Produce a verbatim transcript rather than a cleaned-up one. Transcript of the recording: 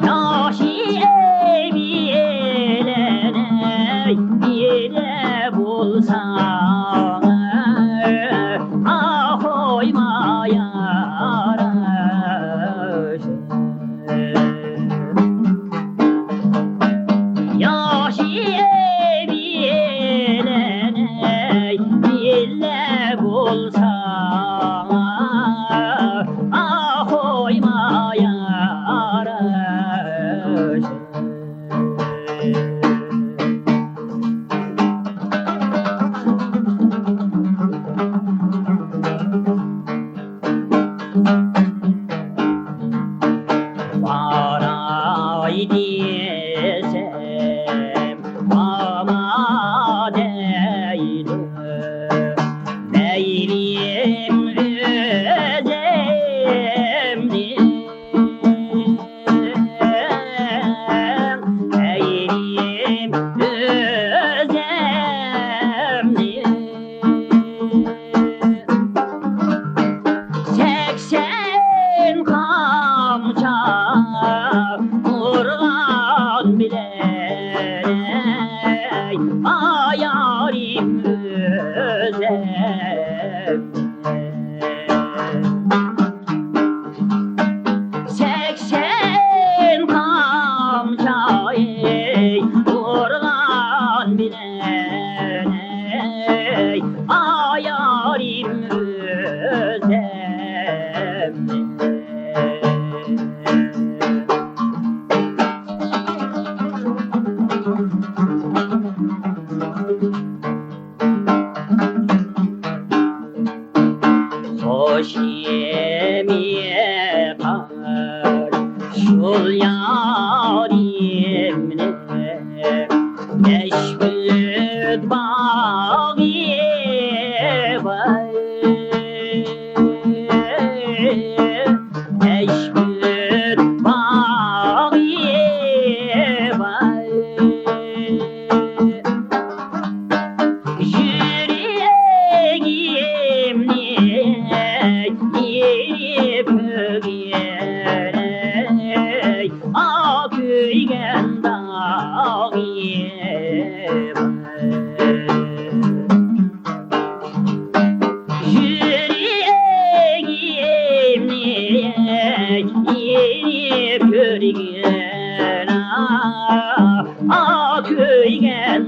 ياخشى ئەيلەنەي بىلە بولساڭ، ئاھ، قويما ياراشاي. ياخشى ئەيلەنەي بىلە بولساڭ، ئاھ، قويما ياراشاي. باراي دېسەم، بارما دەيدۇ. مەيلىم ئۆزۈمنى، مەيلىم ئۆزۈمنى. سەكسەن قامچا ئۇرغان بىلەن، ئايارىم ئۆزۈم. سەكسەن قامچا ئۇرغان بىلەن، ئايارىم ئۆزۈم. قوشۇم يېقار شۇل يارىمنى، نەشپۈت باغرى بار. نەشپۈت باغرى بار. يۈرىكىمنى يېرىپ كۆرگەن، ئاھ، كۆيگەن داغرى بار. يۈرىكىمنى يېرىپ كۆرگەن، ئاھ، كۆيگەن